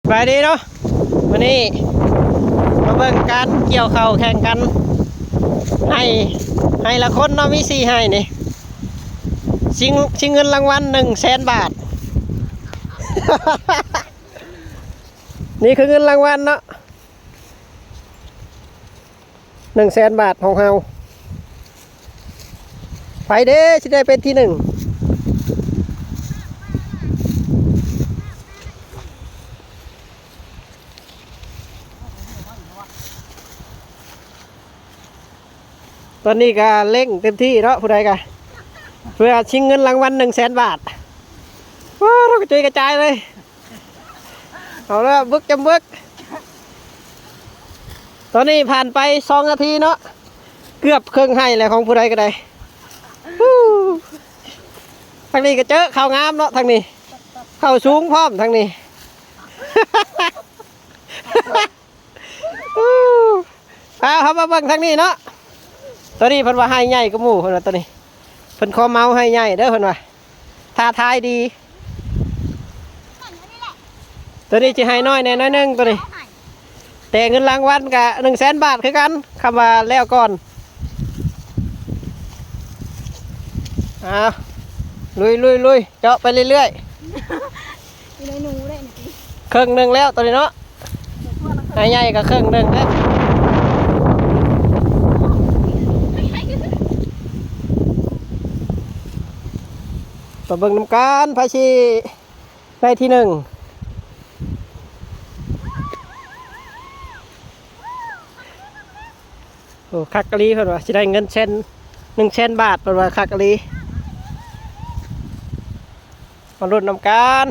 ສະບາຍດີເນາະ ມື້ນີ້ມາເບິ່ງການກ່ຽວເຂົ້າແຂ່ງກັນ ໄຮ່ ໄຮ່ລະຄົນເນາະ ມີສີ່ໄຮ່ນີ້ ຊິງ ຊິງເງິນລາງວັນໜຶ່ງແສນບາດ ນີ້ຄືເງິນລາງວັນເນາະ ໜຶ່ງແສນບາດຂອງເຮົາ ໃຜເດ້ຊິໄດ້ເປັນທີໜຶ່ງ? ຕອນນີ້ກະເລັ່ງເຕັມທີ່ເນາະ ຜູ້ໃດກະ ເພື່ອຊິງເງິນລາງວັນໜຶ່ງແສນບາດ ວ້າວ ກະຈຸຍກະຈາຍເລີຍ. ເອົາລະ ບຶກຈຳບຶກ ຕອນນີ້ຜ່ານໄປສອງນາທີເນາະ ເກືອບເຄິ່ງໄຮ່ແລ້ວຂອງຜູ້ໃດກະໄດ້ ທາງນີ້ກະເຈີເຂົ້າງາມເນາະ ທາງນີ້ເຂົ້າສູງພ້ອມ ທາງນີ້ ອ້າວ ເຮົາມາເບິ່ງທາງນີ້ເນາະ ໂຕນີ້ເພິ່ນວ່າໄຮ່ໃຫຍ່ກວ່າໝູ່ ເພິ່ນວ່າໂຕນີ້ ເພິ່ນຂໍເໝົາໄຮ່ໃຫຍ່ເດີ ເພິ່ນວ່າ ທ້າທາຍດີ ໂຕນີ້ຊິໄຮ່ນ້ອຍແດ່ໜ້ອຍໜຶ່ງໂຕນີ້ ແຕ່ເງິນລາງວັນກະໜຶ່ງແສນບາດຄືກັນ ຄຳວ່າແລ້ວກ່ອນ ອ້າວ ລຸຍໆໆ ເຈາະໄປເລື້ອຍໆ ຢູ່ໃນໜູໄດ້ນີ້ຕິ ເຄິ່ງໜຶ່ງແລ້ວຕອນນີ້ເນາະ ໄຮ່ໃຫຍ່ກະເຄິ່ງໜຶ່ງແລ້ວ ມາເບິ່ງນຳກັນ ໃຜຊິໄດ້ທີໜຶ່ງ. ໂອ້ ຄັກອີ່ຫຼີ ເພິ່ນວ່າຊິໄດ້ເງິນແສນ ໜຶ່ງແສນບາດ ເພິ່ນວ່າຄັກອີ່ຫຼີ ມາລຸ້ນນຳກັນ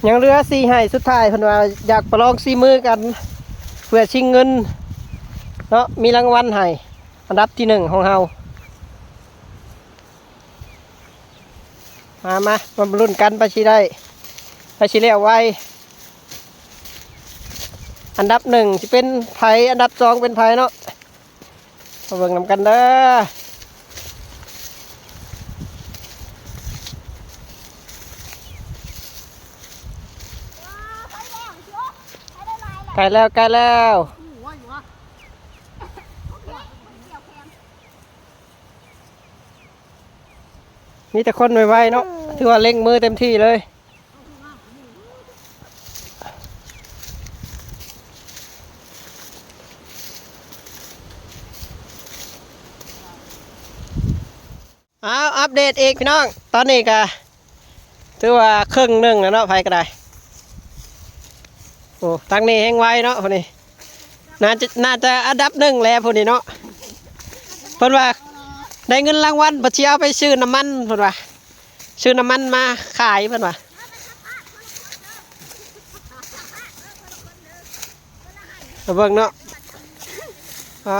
ຍັງເຫຼືອສີ່ໄຮ່ສຸດທ້າຍ ເພິ່ນວ່າຢາກປະລອງສີມືກັນ ເພື່ອຊິງເງິນເນາະ ມີລາງວັນໃຫ້ ອັນດັບທີໜຶ່ງຂອງເຮົາ ມາ ມາ ມາລຸ້ນກັນ ໃຜຊິໄດ້ ໃຜຊິແລ້ວໄວ ອັນດັບໜຶ່ງຊິເປັນໃຜ ອັນດັບສອງເປັນໃຜເນາະ ມາເບິ່ງນຳກັນເດີ ໃກ້ແລ້ວ ໃກ້ແລ້ວ. ມີແຕ່ຄົນໄວໆເນາະ ອືມ ຖືວ່າເລັ່ງມືເຕັມທີ່ເລີຍ ອ້າວ ອັບເດດອີກພີ່ນ້ອງ ຕອນນີ້ກະຖືວ່າເຄິ່ງໜຶ່ງແລ້ວເນາະ ໃຜກະໄດ້ ໂອ້ ທາງນີ້ແຮ່ງໄວເນາະ ຜູ້ນີ້ ໜ້າຈະ ໜ້າຈະອັນດັບໜຶ່ງແຫຼະຜູ້ນີ້ເນາະ ເພິ່ນວ່າໄດ້ເງິນລາງວັນ ເພິ່ນຊິເອົາໄປຊື້ນ້ຳມັນ ເພິ່ນວ່າ ຊື້ນ້ຳມັນມາຂາຍ ເພິ່ນວ່າ ມາເບິ່ງເນາະ ອາ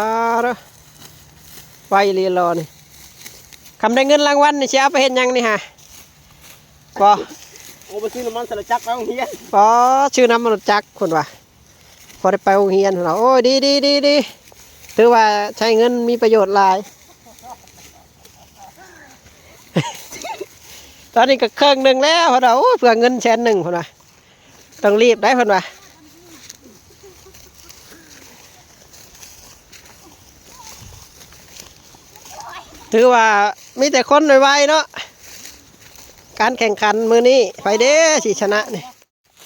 ໄວອີ່ຫຼີລໍນີ້ ຄັນໄດ້ເງິນລາງວັນນີ້ຊິເອົາໄປເຮັດຫຍັງນີ້ຫາ ບໍ່ ເອົາໄປຊື້ນ້ຳມັນໃສ່ລົດຈັກໄປໂຮງຮຽນ ອໍ ຊື້ນ້ຳມັນລົດຈັກ ເພິ່ນວ່າ ພໍໄດ້ໄປໂຮງຮຽນເນາະ ໂອ້ຍ ດີໆໆ ຖືວ່າໃຊ້ເງິນມີປະໂຫຍດຫຼາຍ ຕອນນີ້ກະເຄິ່ງໜຶ່ງແລ້ວ ເພິ່ນວ່າ ໂອ້ຍ ເພື່ອເງິນແສນໜຶ່ງ ເພິ່ນວ່າ ຕ້ອງລີບໄດ໋ ເພິ່ນວ່າ ຖືວ່າມີແຕ່ຄົນໄວໆເນາະ ການແຂ່ງຂັນມື້ນີ້ ໃຜເດ້ຊິຊະນະນີ້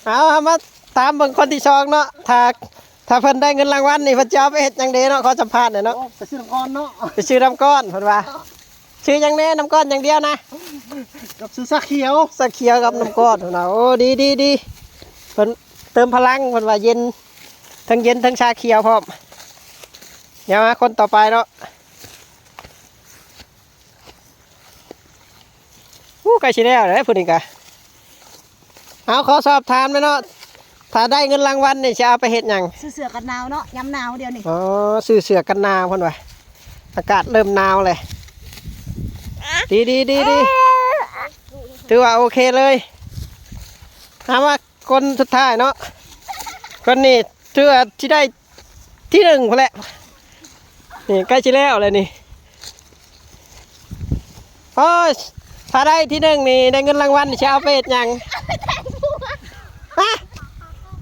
ເອົາ ເຮົາມາຕາມເບິ່ງຄົນທີສອງເນາະ ຖ້າ ຖ້າເພິ່ນໄດ້ເງິນລາງວັນນີ້ ເພິ່ນຈະເອົາໄປເຮັດຫຍັງເດເນາະ ຂໍສຳພາດແດ່ເນາະ ໂອ້ ໄປຊື້ນ້ຳກ້ອນເນາະ ໄປຊື້ນ້ຳກ້ອນເພິ່ນວ່າ ຊື້ຫຍັງແດ່ ນ້ຳກ້ອນຢ່າງດຽວນະ ກັບຊື້ຊາຂຽວ ຊາຂຽວກັບນ້ຳກ້ອນເພິ່ນວ່າ ໂອ້ ດີໆໆ ເພິ່ນເຕີມພະລັງ ເພິ່ນວ່າເຢັນ ທັງເຢັນທັງຊາຂຽວພ້ອມ ດຽວມາຄົນຕໍ່ໄປເນາະ. ໂອ້ ໃກ້ຊິແລ້ວແລ້ວຜູ້ນີ້ກະ ເອົາ ຂໍສອບຖາມແດ່ເນາະ ຖ້າໄດ້ເງິນລາງວັນນີ້ຊິເອົາໄປເຮັດຫຍັງ? ຊື້ເສື້ອກັນໜາວເນາະ ຍາມໜາວດຽວນີ້ ອໍ ຊື້ເສື້ອກັນໜາວເພິ່ນວ່າ ອາກາດເລີ່ມໜາວແລ້ວ ດີໆໆໆ ຖືວ່າໂອເຄເລີຍ ເອົາມາ ຄົນສຸດທ້າຍເນາະ ຄົນນີ້ຖືວ່າຊິໄດ້ ທີໜຶ່ງພຸ້ນແຫຼະ ນີ້ໃກ້ຊິແລ້ວແລ້ວນີ້. ໂອ້ຍ ຖ້າໄດ້ທີໜຶ່ງນີ້ ໄດ້ເງິນລາງວັນນີ້ ຊິເອົາໄປເຮັດຫຍັງ? ຮະ?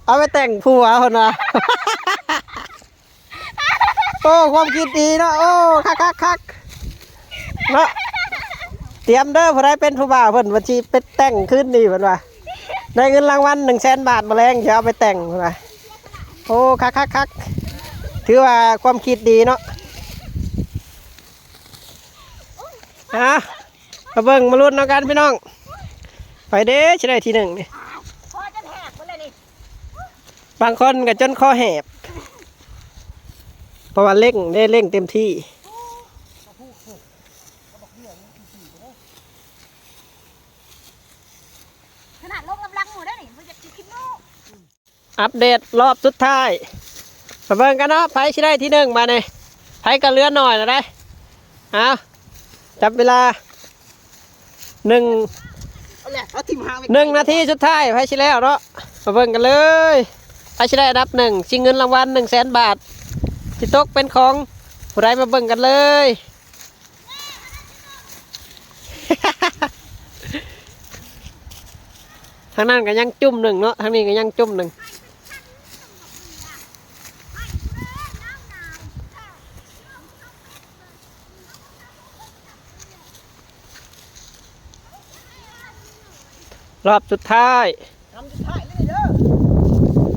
ເອົາໄປແຕ່ງຜົວພຸ້ນວ່າ. ໂອ້ ຄວາມຄິດດີເນາະ. ໂອ້ ຄັກໆໆ ເນາະ. ຕຽມເດີ ຜູ້ໃດເປັນຜູ້ບ່າວເພິ່ນ ເພິ່ນຊິໄປແຕ່ງຄືນນີ້ເພິ່ນວ່າ. ໄດ້ເງິນລາງວັນໜຶ່ງແສນບາດ ມື້ແລງຊິເອົາໄປແຕ່ງເພິ່ນວ່າ. ໂອ້ ຄັກໆໆ ຖືວ່າຄວາມຄິດດີເນາະ. ອ່າ ມາເບິ່ງມາລຸ້ນນຳກັນພີ່ນ້ອງ ໃຜເດ້ຊິໄດ້ທີໜຶ່ງນີ້. ຄອຈົນແຫບໝົດເລີຍນີ້ ບາງຄົນກໍຈົນຄໍແຫບ ເພາະວ່າເລັ່ງເດ້ ເລັ່ງເຕັມທີ່. ຂະໜາດລົງກຳລັງໝູ່ໄດ້ນີ້ ບໍ່ຢາກຊິກິນໂລ. ອັບເດດລອບສຸດທ້າຍ ມາເບິ່ງກັນເນາະ ໃຜຊິໄດ້ທີໜຶ່ງບາດນີ້. ໃຜກໍເຫຼືອໜ້ອຍແລ້ວເດ້. ເອົາ ຈັບເວລາ ໜຶ່ງ ເອົາແຫຼະ ເອົາຖິ້ມຫາງໄວ້ ໜຶ່ງນາທີສຸດທ້າຍ ໃຜຊິແລ້ວເນາະ. ມາເບິ່ງກັນເລີຍ ໃຜຊິໄດ້ອັນດັບໜຶ່ງ ຊິເງິນລາງວັນໜຶ່ງແສນບາດ ຊິຕົກເປັນຂອງຜູ້ໃດ ມາເບິ່ງກັນເລີຍ. ທາງນັ້ນກໍຍັງຈຸ້ມໜຶ່ງເນາະ ທາງນີ້ກໍຍັງຈຸ້ມໜຶ່ງ. ລອບສຸດທ້າຍ ກຳສຸດທ້າຍເລີຍເດີ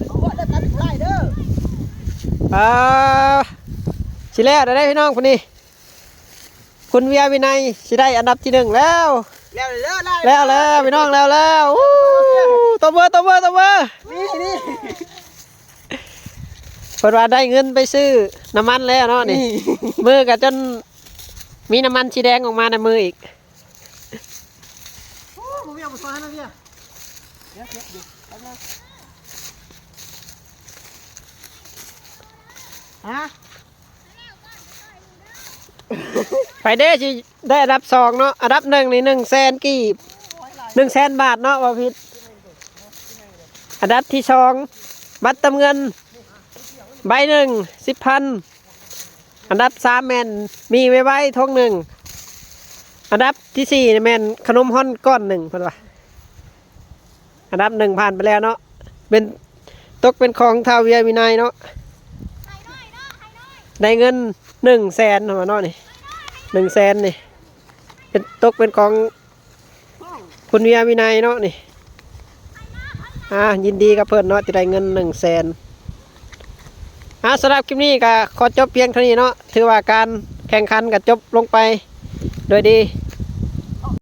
ເອົາເດີ ກຳສຸດທ້າຍເດີ. ອ່າ ຊິແລ້ວໄດ້ພີ່ນ້ອງຜູ້ນີ້ ຄຸນເວຍວິໄນຊິໄດ້ອັນດັບທີໜຶ່ງແລ້ວ. ແລ້ວເດີ ແລ້ວແລ້ວພີ່ນ້ອງ ແລ້ວແລ້ວ. ອູ້ ຕົບມື ຕົບມື ຕົບມື. ນີ້ ນີ້ ເພິ່ນວ່າໄດ້ເງິນໄປຊື້ນ້ຳມັນແລ້ວເນາະນີ້ ນີ້ ມືກໍຈົນມີນ້ຳມັນສີແດງອອກມາໃນມືອີກ. ໂອ້ ບໍ່ເວຍ ບໍ່ຊ່ອຍໃຫ້ນະເວຍ ດຽວເກັບຢູ່ ແປັບໜຶ່ງ ຮະ ໃຜເດ້ຊິໄດ້ອັນດັບສອງເນາະ. ອັນດັບໜຶ່ງນີ້ໜຶ່ງແສນກີບ ໜຶ່ງແສນບາດເນາະ ບໍ່ຜິດ. ອັນດັບທີສອງ ບັດເຕີມເງິນໃບໜຶ່ງ ສິບພັນ. ອັນດັບສາມແມ່ນໝີ່ໄວໆຖົງໜຶ່ງ. ອັນດັບທີສີ່ແມ່ນຂະໜົມຮ່ອນກ້ອນໜຶ່ງ ເພິ່ນວ່າ. ອັນດັບໜຶ່ງຜ່ານໄປແລ້ວເນາະ ເປັນ ຕົກເປັນຂອງທ້າວເວຍວິໄນເນາະ. ໄດ້ເງິນໜຶ່ງແສນເນາະນີ້ ໜຶ່ງແສນນີ້ ເປັນ ຕົກເປັນຂອງ ຄຸນເວຍວິໄນເນາະນີ້. ອ່າ ຍິນດີກັບເພິ່ນເນາະ ທີ່ໄດ້ເງິນໜຶ່ງແສນ. ອ່າ ສຳລັບຄລິບນີ້ກໍຂໍຈົບພຽງເທົ່ານີ້ເນາະ ຖືວ່າການແຂ່ງຂັນກໍຈົບລົງໄປໂດຍດີ.